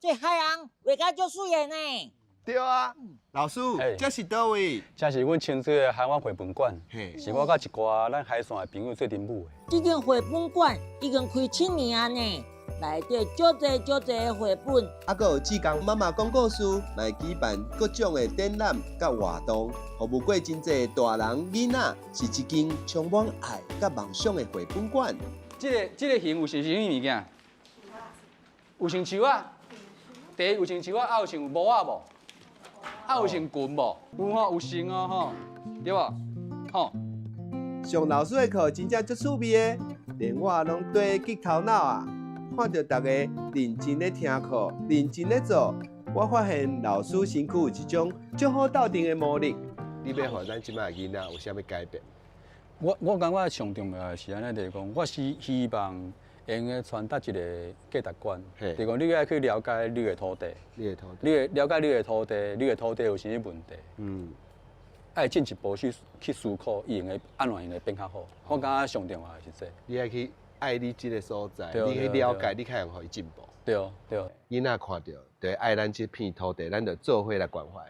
這海岸畫甲足媠的呢。對啊，老師，這是佗位？這是阮清水的海灣繪本館，是我佮一寡咱海線的朋友做陣舞的。這間繪本館已經開7年啊呢，內底足濟足濟的繪本。啊，閣有志工媽媽講故事，來舉辦各種的展覽佮活動，服務過真濟大人囡仔，是一間充滿愛佮夢想的繪本館。這個形有像啥物物件？有像樹仔，第一有像樹仔，啊有像帽仔無？啊有像裙無？有吼，有像哦吼，對無？吼。上老師的課真正足趣味的，連我攏綴激頭腦啊！看著大家認真咧聽課，認真咧做，我發現老師身軀有一種足好鬥陣的魔力。你欲予咱這擺的囡仔有啥物改變？我感覺上重要的是按呢，就是講，我是希望會用該傳達一個價值觀，就是講你愛去了解你的土地，你的土地，你會了解你的土地，你的土地有啥物問題？愛進一步去思考，伊會用按怎樣會變較好。我感覺上重要的是這個。你愛去愛你這個所在，你去了解，你較會予伊進步。對對。囡仔看著，就會愛咱這片土地，咱就做伙來關懷。